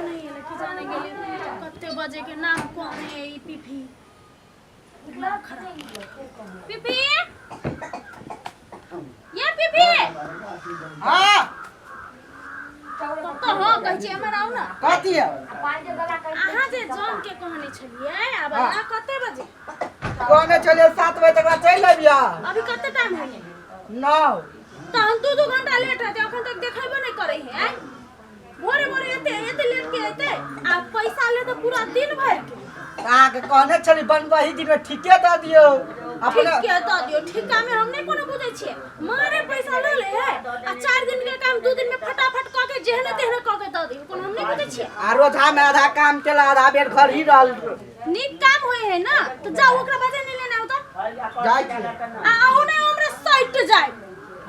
नहि एलै कि जाने गेलै कते बजे के नाम कहने है ई पीपी दिमाग खराब पीपी ये पीपी हाँ कतऽ हँ कहै छी एम्हर आउ ने कथी है अहाँ जे जन के कहने छलियै आब अहाँ कते बजे कहने छलियै 7 बजे तक चलि अबिया अभी कते टाइम होइए 9 तहन 2-2 घंटा लेट हेतै अखन तक देखेबो नहि करै है आँय भोरे भोरे एते एते लेट के एते आ पैसा ले तऽ पूरा दिन भरि के अहाँके कहने छली बनबही दिन में ठीके दऽ दियौ अपने ठीक के दऽ दियौ ठिका में हम नहि कोनो बुझै छियै मारे पैसा लऽ ले है आ 4 दिन के काम 2 दिन में फटाफट कऽ के जेहने तेहने कऽ के दऽ दियौ कोनो हम नहि बुझै छियै आ रोजा में आधा काम केला आधा बेर घर ही रहल नीक काम होय है ना तो जाओ ओकरा बजे नहीं लेना होता जाइ छी आ आउ नहीं हमरा सटि जाय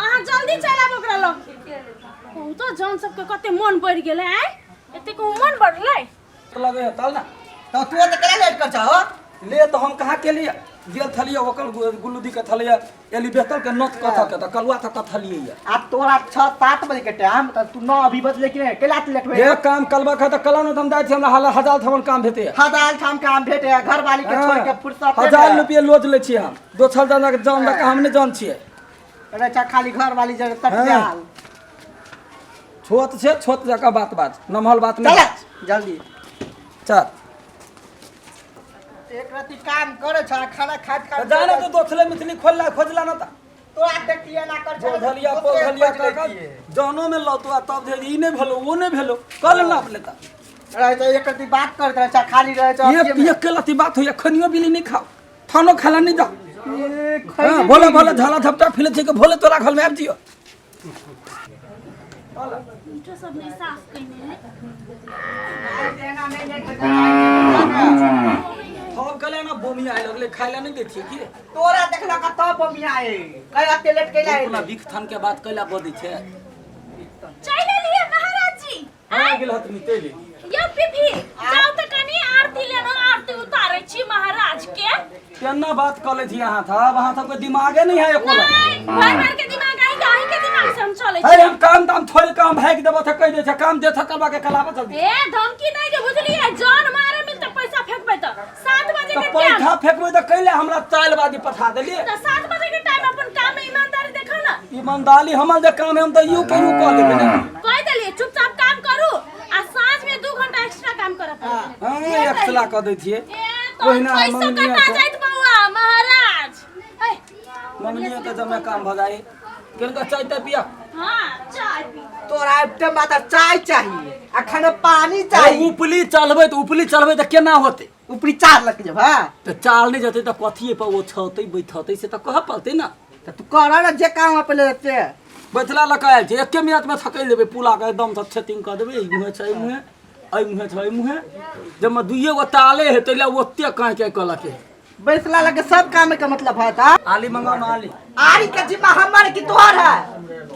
अहाँ जल्दी चल आब ओकरा लग कहू तो जन सबके कते मन बढ़ि गेलै आँय एते कहू मन बढ़लै लगे है तल ना तो तू तऽ केना लेट कर छहो ले तो हम कहाँ के लिए गेल थलिए ओकर गुल्लू दी के थलिए एली बेहतर के नत कथ के त कलुआ तक थलिए ये आ तोरा 6 7 बजे के टाइम त तू 9 अभी बजले कि नहीं केला लेट होए हे काम कलवा खा त कला न हम जाइ छी हमरा हाल हजार थवन काम भेटे हजार ठाम काम भेटे घर वाली के छोड़ के फुर्सत हजार रुपये लोज लै छी हम दोसर जान के जान लके हम नहीं जान छियै अरे अच्छा खाली घर वाली जगह तक हाँ। जाल छोट छै छोट जकाँ बात बात नमहल बात नहीं चल जल्दी चल एक राति काम करे छ खाना खात त खात जाने तो दोसले मिथली खोलला खोजला न त तोरा देखतिए ना कर बोधलिया पोधलिया काका जानो में लौतवा तब जे ई नहीं भेलो वो नहीं भेलो कल नाप लेता रहे तो एक राति बात करत रहे छ खाली रहे छ ये ये के लती बात होइया खनियो बिली नहीं खाओ थानो खाला नहीं जाओ हाँ, भोले भोले झाला झपटा फिले छै के भोले तोरा घर में आबि जियो ईंटो सब नहीं साफ कइने है हम कहले ना बोमिया आइ लगले खाइ ला नहीं दै छियै की तोरा देखला का तब बमिया आए कई अते लेट कैला अपना बिख थान के बात कैला बदै छै चलि एलियै महाराज जी आ गेल हतनी चलि यौ पीपी जाउ तऽ कनि आरती लेना आरती उतारै छी महाराज के केना बात कऽ लै छी अहाँ सब अहाँ सबके दिमागे नहीं है एको लग नहीं भर भर के दिमाग आई के अहीं के दिमाग से हम चलै अरे छी हम काम ताम छोड़ के हम भागि देबो तऽ कहि दै छै काम दे थकलबा के कलाबा जल्दी ए धमकी नहीं दे बुझलियै जान मारे मिल तऽ पैसा फेंकबै तऽ 7 बजे तऽ के टाइम पैसा फेंकबै तऽ कैले हमरा चालबाजी पठा देलियै तऽ 7 बजे के टाइम अपन काम में ईमानदारी देखो ना ईमानदारी हमर जे काम है हम तऽ यू के यू कऽ लेबै ने कहि देलियै चुपचाप काम करू आ साँझ में 2 घंटा एक्स्ट्रा काम करऽ पड़त हाँ एक्सला कऽ दै छियै ए तो ओहिना पैसो मंगनिया कटा के- जाइत बौआ महाराज ए मंगनिया के जमे काम भऽ जाइ किनका चाय ताय पिया हाँ चाय पी तोरा एकटा मात्र चाय चाहिए आ खाना पानी चाहिए उपली चलबै तऽ उपली चलबै तऽ केना होतै ऊपरी चार लग जब हाँ तऽ चाल नहि जेतै तऽ कथिए पर ओ छतै बैठतै से तऽ कहऽ पड़तै ने तऽ तू कर ना जे काम पहले से बैठला लऽ कऽ आयल छै एके मिनटमे थकैल देबै पुलाके एकदम से छेतिंग कऽ देबै एहि मुँहे छै एहि मुँहे एहि मुँहे छै एहि मुँहे जाहिमे दुइए गो ताले हेतै ले ओते काँय काँय कऽ लके बैसला लगे सब काम के मतलब है ता आली मंगाउ ने आली आरी के जिम्मा हमर की तोहर है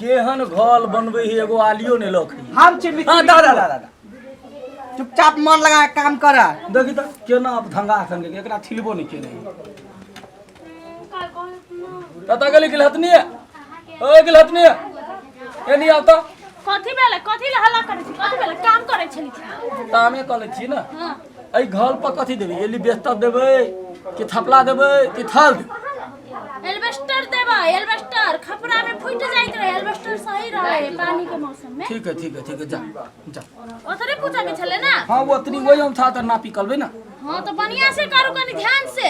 केहन घल बनबै है एगो आलियो नहि लखै हम छी मिस्त्री। हाँ दादा दादा चुपचाप मन लगा के काम कर देखी तऽ केना आब धंगा संगे एकरा छिलबो नहि केने कतऽ गेली गिलहतनी ओ गिलहतनी एनी आउ तऽ कथी भेलै कथी लए हल्ला करै छी कथी भेलै काम करै छली कामे कऽ लै छी ने हँ एहि घर पर कथी देबै एली बेस्तर देबै कि थपला देबै कि थल देबै एल्बेस्टर देबै एल्बेस्टर खपरा में फूट जाइत रहे एल्बेस्टर सही रहे पानी के मौसम में ठीक है ठीक है ठीक है जा जा ओतरे पूछा के छले ना हाँ वो ओतनी वही हम था तऽ नापी करबै ना हाँ तो बढ़िया से करू कनी ध्यान से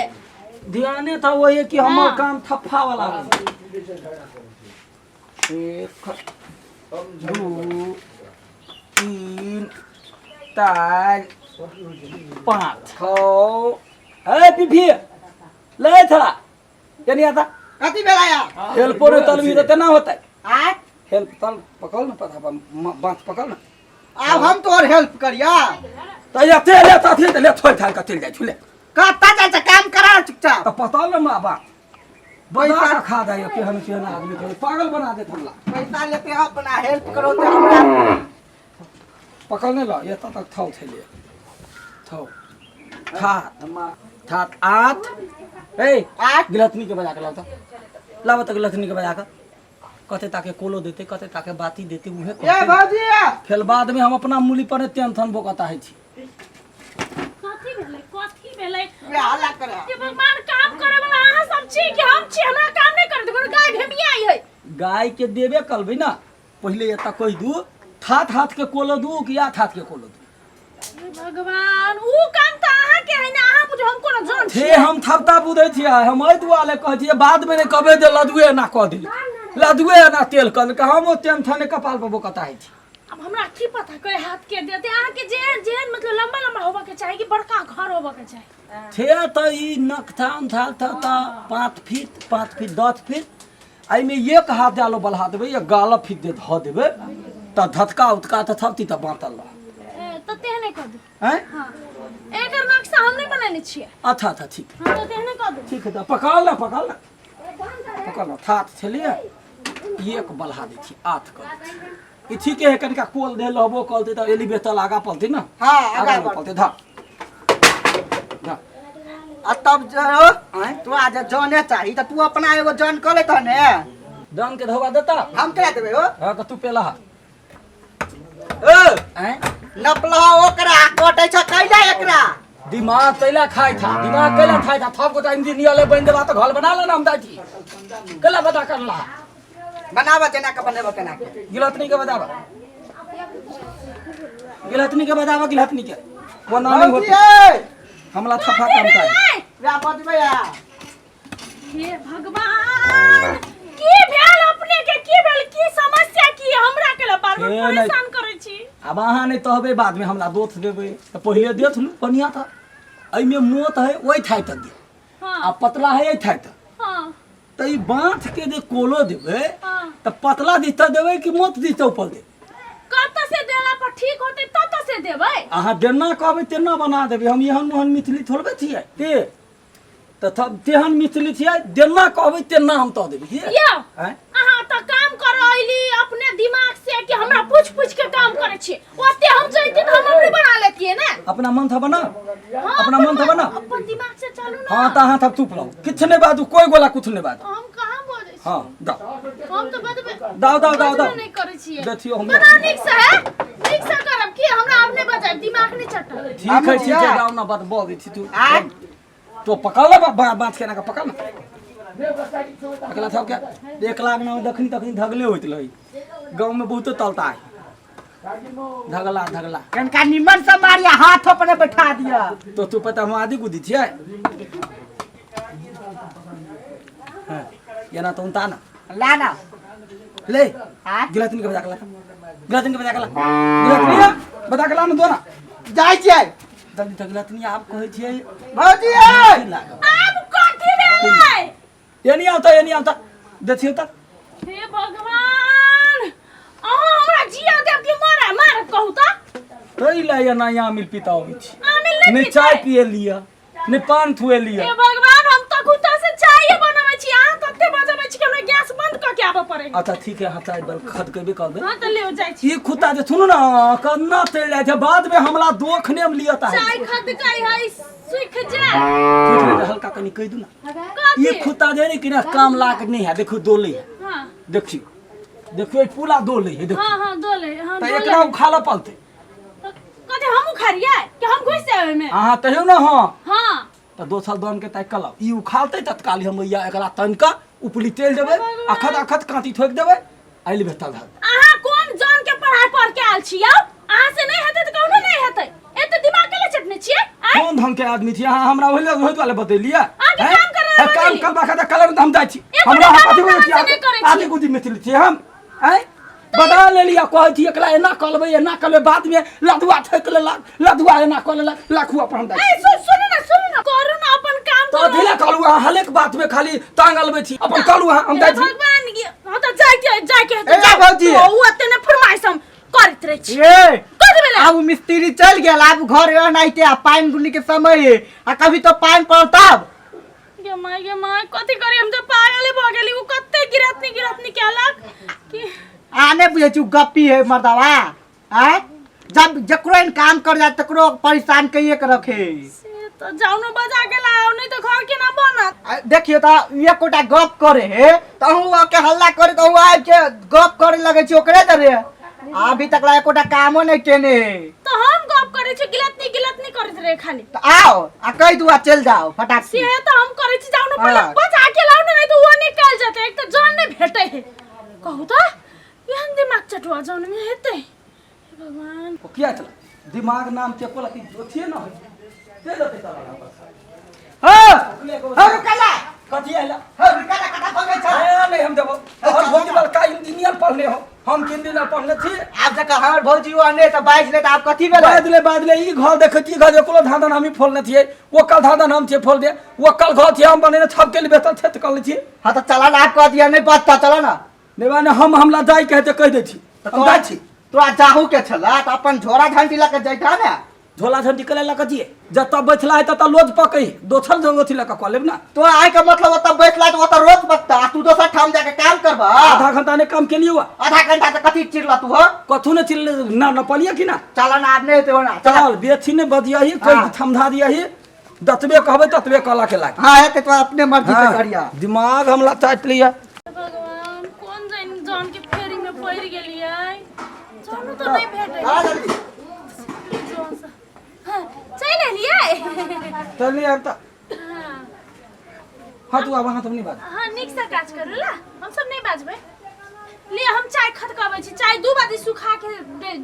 ध्याने था वही कि हमर हाँ। काम थप्फा वाला है एक दू तीन चार पाँच छः ए पीपी ले थोड़ा यानी आता कथी भेला यार हेल्पर तलबी तऽ तेना होतै आ हेल्प तल पकड़ ना पता बाँस पकड़ ना आब हम तोहर हेल्प करिया तऽ या ते ले तऽ अथी ले छोड़ छाड़ कऽ चलि जाइ छुले कत्ता जाइ छै काम करा चुपचाप तऽ पता ने माँ बाप बना कऽ खा जाइ केहन केहन आदमी के पागल बना देत हमरा पैसा लेते अपना हेल्प करो तो हमरा पकड़ ने ल एतऽ तक थौ छलै थौ थात थात आठ ए आठ गिलहतनी के बजा के लाउ तऽ लाबऽ तऽ गिलहतनी के बजा कऽ कते ताके कोलो देते कते ताके बाती देते उहे ए कहते। भौजी फेर बाद में हम अपना मूली पर टेंशन बोकता है छी कथी भेलै कथी भेलै वे हल्ला करे हे भगवान काम करे वाला अहाँ सब छी कि हम छी हमरा काम नहीं करे देबै गाय भेमिया आई है गाय के देबे करबै ना पहिले एतऽ कहि दू थात हाथ के कोलो दू कि आठ हाथ के कोलो दू हे भगवान ऊ काम तऽ अहाँ के है ना अहाँ बुझो हम कोनो जन छे हम थपता बुझै छियै हम एहि दुआरे कहै छियै बाद मे नहि कहबै जे लदुए एना कऽ देलकै लदुए एना तेल कऽ देलकै हम ओ टेंशन कपाल पर बोकता होइ छी अब हमरा की पता कोई हाथ के देते अहाँ के जेहन जेहन मतलब लंबा लंबा होबा के चाही कि बड़का घर होबा के चाही छे तऽ ई नकथा उनथा तऽ 5 फीट 5 फीट 10 फीट एहिमे एक हाथ जालो बलहा देबै या गाल फीट दे धऽ देबै तऽ धतका उतका तऽ थपती तऽ बाँतल रह ए, तऽ तेहने कऽ दू आँय हाँ एकर नक्शा हम नहीं बनेने छियै अच्छा अच्छा ठीक हाँ तऽ तेहने कऽ दू ठीक है तऽ पकड़ ना पकड़ ना पकड़ ना थात छलियै एक बलहा दै छी आठ कऽ दै छी ई ठीके है कनिका कोल दे लहबो कलतै तऽ एलिवेटर आगा पलतै ने हाँ आगा आगा नहि बढ़ पलतै धर धर आ तब जो आँय तू आज जने चाही तऽ तू अपना एगो जन कऽ ले तहने जन के धोबा देता हम करा देबै हो हाँ तऽ तू पेला ए आँय नपलहा ओकरा कटै छ कैला एकरा दिमाग तैला खाइ था दिमाग कैला खाइ था थप गोटा इंजीनियर ले बनि देबा तऽ घर बना लेना हम दाइ छी कैला बता करला बनाबऽ जेना के बनेबऽ तेना के गिलहतनी के बताबा गिलहतनी के बताबा गिलहतनी के वो नाम नहीं भौजी होती ए हमला थफा काम का भेलै? वे बजबै आ हे भगवान की भेल अपने के की भेल की समस्या की हमरा के ला बार बार हे नहि। परेशान करै छी अब अहाँ नहीं तहबे बाद में हमरा दोथ देबै तऽ पहिले देख लू बढ़िया था एहिमे मोत है ओहि ठाइ तक गेल हाँ आ पतला है एहि ठाइ तक हाँ तऽ ई बाँथ के जे कोलो देबै हाँ तऽ पतला दिस तऽ देबै कि मोत दिस तऽ ऊपर देबै कत से देला पर ठीक होते तत से देबै अहाँ जेना कहबै तेना बना देबै हम एहन ओहन मिथिली थोड़बे छियै ते तऽ तेहन मिथिली छियै जेना कहबै तेना हम दऽ देबै की यौ आँय? अहाँ तऽ काम कर अइली अपने दिमाग से कि हमरा पूछ पूछ के काम करै छी ओते हम जैती तऽ हम अपने बना लेतियै ने अपना मन था बना हाँ, अपना मन था बना अपन दिमाग से चलू ना हाँ तऽ अहाँ तब चुप रहू किछु नहि बाजू कोइ गोला किछु नहि बाजू हम कहाँ बजै छी हाँ दाउ हम तऽ बजबे दाउ दाउ दाउ बजबे दाउ नहि करै छियै देखियौ हम बना नीक से है नीक से करब की हमरा आब नहि बजायब दिमाग नहि चटल ठीक है ठीक है जाउ ना बात बजै छी तू आँय? तो पकड़ ले बाँस के एना कऽ पकड़ ना पकड़ा था क्या 1 लाख ना दखनी तखनी धगले होइत रही गाँव में बहुते तलता है धगला धगला कनका निमन से मारिया हाथ अपने बैठा दिया तो तू पता हम आदि गुदी छियै हाँ, एना तो उनता ना ला ना ले हाँ? गिलहतनी के बजा के ला गिलहतनी के बजा के ला गिलहतनी बजा के ला ना दो ना जाइ छियै जल्दी तक गिलहतनी आब कहै छियै भौजी ए की लागल आब कथी भेलै एनी आवता एनी आवता देखियौ तऽ हे भगवान अहाँ हमरा जिया देब कि मारा मार कहू तऽ तै लए एना आमिल पिता अबै छी आमिल नहि नहि पीतै। चाय पिए लिअ नहि पान थुए लिअ हे भगवान हम तऽ कुत्ता से चाय बनबै छी अहाँ तते बजबै छी कि हमरा गैस बंद कऽ के आबऽ पड़े अच्छा ठीक है अहाँ चाय बल खद करबे करबै हाँ तऽ ले जाइ छी ई खुत्ता जे सुनू ने कन्ना चलि जाइ छै बाद में हमला दोख ने लिअ ता चाय खदकै है सुख जाए हल्का कनि कहि दू ना कथी ई खुत्ता जे ने कि ना काम लाक नहीं है देखियौ डोलै है हाँ देखियौ देखियौ ई पूरा डोलै है देखियौ हाँ हाँ डोले हाँ तऽ डोले एकरा उखाड़ऽ पड़तै कथी हम उखाड़ियै कि हम घुसि जाय ओहिमे अहाँ तहियो ने हाँ हाँ तऽ दोसर दन के ताकि कऽ ई उखाड़तै तत्काल हम या एकरा तन कऽ उपली तेल देबै अखत अखत काँटी ठोकि देबै आइल भेटल धर अहाँ कोन जान के पढ़ाई पढ़ के आयल छी यौ अहाँ से नहीं हेतै तऽ कहुनो नहीं हेतै एते दिमाग के ले चटने छियै आँय? कोन ढंग के आदमी छी अहाँ हमरा ओहि ओहि दुआरे बतेलियै अहाँके हैं? काम करे हैं, काम बतेली। करबा खातिर कलर हम जाइ छी एक हमरा गोटा अहाँ कथी काम बुझै छी अहाँ से नहि करै छी। आदि गुदी मिथिल छी हम आँय बता लेलियै कहै छी एकरा एना कऽ लेबै एना कऽ लेबै बादमे लदुआ ठोकि लेलक लदुआ एना कऽ लेलक लाखुआ पर हम जाइ छी ए सुन सुनू ना सुनू ना करू ना अपन काम तऽ करू अथी लए कहलहुँ अहाँ हलेक बातमे खाली टांगल छी अपन कहलहुँ अहाँ हम हे जाइ छी भगवान ये हाँ तऽ जाय के जाय के हेतै ए, जाउ। भौजी। तो उ एते ने फरमाइश हम करैत रहै छी ए कथी भेलै आब मिस्त्री चल गेल आब घर एनाइते आ पानि बुनी के समय है आ कभी तो पानि पड़त गे माय गे माय कथी करी हम तऽ पागले भऽ गेली उ कते गिरतनी गिरतनी केलक कि आ नहि बुझै छी उ गप्पी है मर्दवा आँय जब जकरो एहन काम कर जाए तकरो परेशान कइए के रखे से तो जानो बजा के लाओ नहीं तो घर केना बनत। आ, देखियो त एकोटा गप करे हे त अहूँ के हल्ला करे त अहूँ आबि के गप करे लगे छी ओकरे दरे। अभी तक ला एकोटा कामो नहीं केने हे। तो हम गप करे छी गिलत नहीं, गिलत नहीं करत रहे खाली। त आओ आ कह दू आ चल जाओ फटाक से तो हम करे छी जानो पहले हाँ। बजा के लाओ नहीं तो वो निकल जाते, एक तो जान नहीं भेटे हे। कहू तो एहन दिमाग चटुआ जान में हेते। हे भगवान। ओ किया चला दिमाग नाम के कोला की अथिए न होय दे देते चला। हां हां रुकला कथी आइला? हां रुकला कथा भगै छ। ए, नहीं हम देबो। तोहर भौजी बड़का इंजीनियर पढ़ले हो, हम इंजीनियर पढ़ले छी। आब जक हमर भौजी ओ अने त बाजि ले त आब कथी भेलै? बाजले बाजले ई घर देखै छी, घर एको धान धान हमही फोड़ने छियै, ओकर धान धान हम छियै फोड़ दे, ओकर घर छियै हम बनेने छप के लिए बेचल छै त कल छियै। हां त चला ना, आब कह दिया नहीं बचता, चला ना। नहीं बा, हम हमला जाय के हेतै कहि दै छी, त हम जाइ छी। तोरा जाहू के छला त अपन झोरा झंटी लऽ के जैता ने। झोला झंटी के लऽ के जिए, जतऽ बैठला है ततऽ लोज पकै, दोसर जगह अथी लऽ के कऽ लेब ना। तो आय के मतलब ओतऽ बैठला त ओतऽ रोज पकता, आ तू दोसर ठाम जाके काम करबा। आधा घंटा ने काम केलियो। आधा घंटा त कथी चिरला तू हो? कथू ने चिरले ना, न पलिए कि ना। चला ना, आब नहीं हेतै ओना, चला। चल बेथी ने बजियही, कहि हाँ। थमधा दियही, जतबे कहबै ततबे कला के लाग। हां हेतै तो अपने मर्जी से हाँ, करिया। दिमाग हमला चाटि लिया। भगवान कोन जान जान के फेरी में पड़ गेलियै, जानो तो नहीं भेटै। आ जल्दी। हाँ, चलि एलियै। चल आब त। हाँ। हाँ तू आब, हाथ हम नहीं बाज। हाँ नीक से काज करू ला, हम सब नहीं बाजबै। ले हम चाय खतकाबै छी, चाय 2 बाजी सुखा के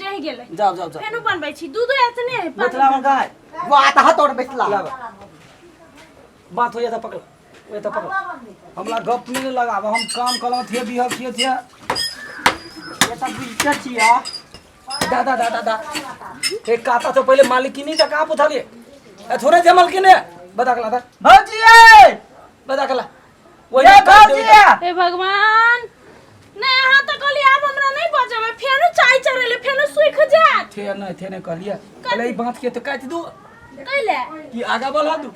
रहि गेलै। जाओ जाओ जाओ। फेनो बनबै छी, दूधो एतने है। बैठला हम गाय। वो आता हाथ और बैठला। लाबा। बात हो जाता पकड़, वो तो पकड़। हमला गप नहीं लगाब, हम काम कलम थे बिहल थे थे। ये सब बुझते छिया। दा दा दा दा दा। एक काता तो पहले मालिक की नहीं था, कहाँ पूछा लिए? ए थोड़े जमल की ने? बता कला था। भौजी ए! बता कला। ए भौजी ए! हे भगवान। नहीं अहाँ तो कहलियै आब हमरा नहीं बजबै, फेनो चाय चढ़ेले फेनो सुख जायत। थे नहीं, थे नहीं कहलियै। कहले ई बात के तो काटि दू। कैले? कि आगा बढ़ा दू।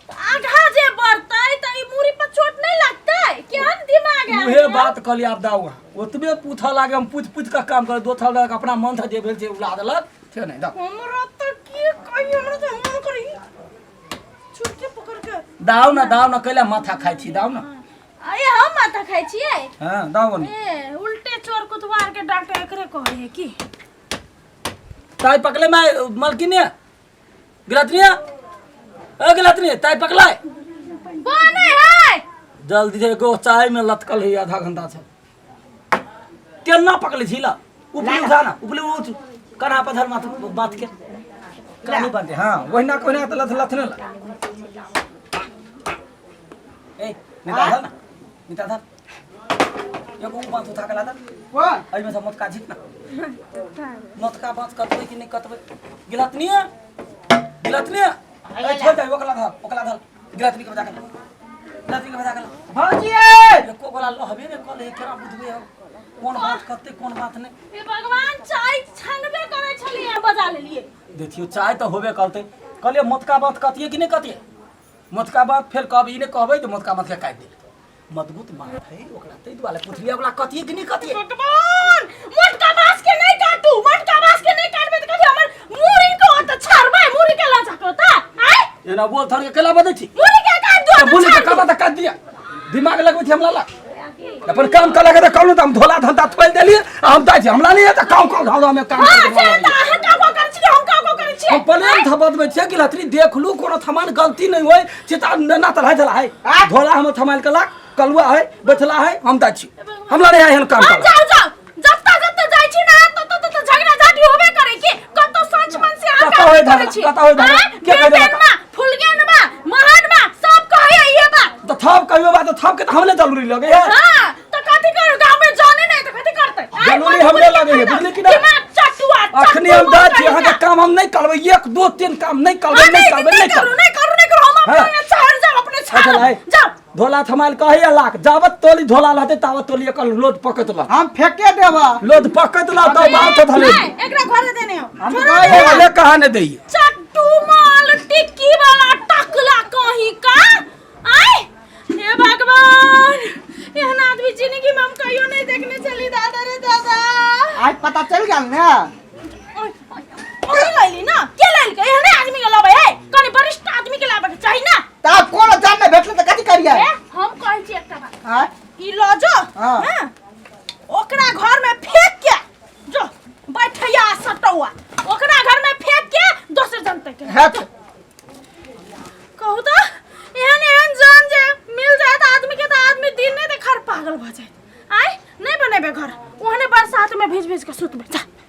आगा जे बढ़तै त ई मूड़ी पर चोट नहीं लगतै? केहन दिमाग है? उहे बात कहलियै आब दाऊ, ओतबे पूछऽ लागे, हम पूछ पूछ के काम करे, दोसर लग अपना मन से जे भेल से उला देलक। थे नहीं दाऊ। हमरा तो की कही, हमरा तो मन करी छुटके पकड़ के। दाऊ ना, दाऊ ना, कैला माथा खाइ छी दाऊ ना। अरे हम माथा खाइ छियै? हां दाऊ ने। ए उल्टे चोर कुतवार के डॉक्टर एकरे कहै है की? ताई पकले मैं मलकिन ने गिलतनी है? ए गिलतनी, ताई पकलाय? बने है। जल्दी से एगो चाय में लटकल है आधा घंटा से। केना पकले छी ला? उपली उठा ना, उपली उठ। कन्हा पर धर माथ बात के। कानी बांधे, हाँ, वहिना कोहिना त लथ लथने ला। ए, निता धर ना, निता धर। एगो उ बात उठा के ला दे। कोन? एहिमे से मोटका झीक ना। मोटका बात कटबै कि नहीं कटबै? गिलतनी है? गिलतनी है? ए, छोड़ दे, ओकला धर, ओकला धर। गिलतनी के बजा के ला। गिलतनी के बजा के ला। भौजी ए! एको गोला लहबे ने कल केना बुझबै हम? कोन बात कते कोन बात नहीं। हे भगवान, चाय छानबे करै छलियै बजा लेलियै। देखियो चाय तऽ होबे करतै। कहलियै मोटका बात कतियै कि नहीं कतियै? मोटका बात फेर कहबै, ई नहि कहबै जे मोटका बात के काटि देल। मजबूत बात है ओकरा, ताहि दुआरे पुछलियै ओकरा कतियै कि नहीं कतियै। भगवान, मोटका बांस के नहीं काटू, मोटका बांस के नहीं काटबै त कथी हमर मुड़ी के ओत छाड़बै, मुड़ी के लजा के ओत आय? एना बोल थर के केला बदै छी? मुड़ी के काट दो, तऽ बोली के काटा तऽ काटि दिया। दिमाग लगबै छी हमरा लग। अपन काम कऽ लगे तऽ कहलहुँ तऽ हम धोला धंधा थोड़ि देलियै आ हम जाइ छी, हमरा नहि तऽ काम कऽ धंधा में काम हां करै से तऽ अहाँ काम करै छी, हम काम करै छी। हम प्रेम से बतबै छियै कि लथरी देख लू, कोनो थमान गलती नहीं होय चिता ना तऽ रहै छला है। धोला हम थमाइल के लाग कलुआ है बैठला है, हम जाइ छी, हमरा नहि एहन काम हां करऽ। जाओ जाओ, जत्ता जत्ता जाइ छी ना त त त झगड़ा झाटी होबे करे की कतौ सच मन से अहाँ कतौ काम होय करै झगड़ा, छी। कतौ होय झगड़ा, आँय? के कहि देलक? बेबेन मा, फुलगेन मा, महान मा, सब कहै इहे बात। तऽ थप कहियो बात, थप के तऽ हमरे जरूरी लगे है। हां त कथी करू, गांव में जाने नहीं त कथी करतै? आँय, जरूरी मजबूरी हमरे लगे है, के बुझली कि ना? दिमाग चटुआ, अखनी हम चटुआ जाइ छी, अहाँके कहिया। काम हम नहीं करबै, 1 2 3 काम नहीं करबै, हाँ, नहीं करबै, नहीं करू, करबै। नहीं करू, नहीं करू, हम हाँ। अपने छाड़ जाओ, अपने छाड़ अच्छा, लाइ। जाओ। धोला थमाइल कहैया लाख, जाबत तोली धोला रहतै ताबत तोली एकर लोद पकैत रहत। हम फेके देबा। लोद पकैत रहत तब बात धले। नहीं, एकरा घरे देने हो। हम छोड़ो कहै नहीं। बोले कहाँ ने दैये। चट्टू माल टिक्की वाला टकला कहीं का? आय हे भगवान, एहन आदमी जिंदगी में हम कहियो नहीं देखने चली दादा रे दादा। आज पता चल गेल ने? ओए, ओए, ओए लैली ना, के लैलकै? एहने आदमी के लबै है, कनि वरिष्ठ छियै? ए, हम कहै छी एकटा बात। आँय? ई लऽ जो। हाँ। हाँ, ओकरा घर में फेंक के जो बैठैया सटौआ, ओकरा घर में फेंक के दोसर जनते के। हेत। कहू तो एहन एहन जन जे मिल जाए तऽ आदमी के, तऽ आदमी दिन नहि देखा पागल भऽ जाए। आय नहि बनेबे घर, ओहने बरसात में भीज भीज के सुतबे। जा।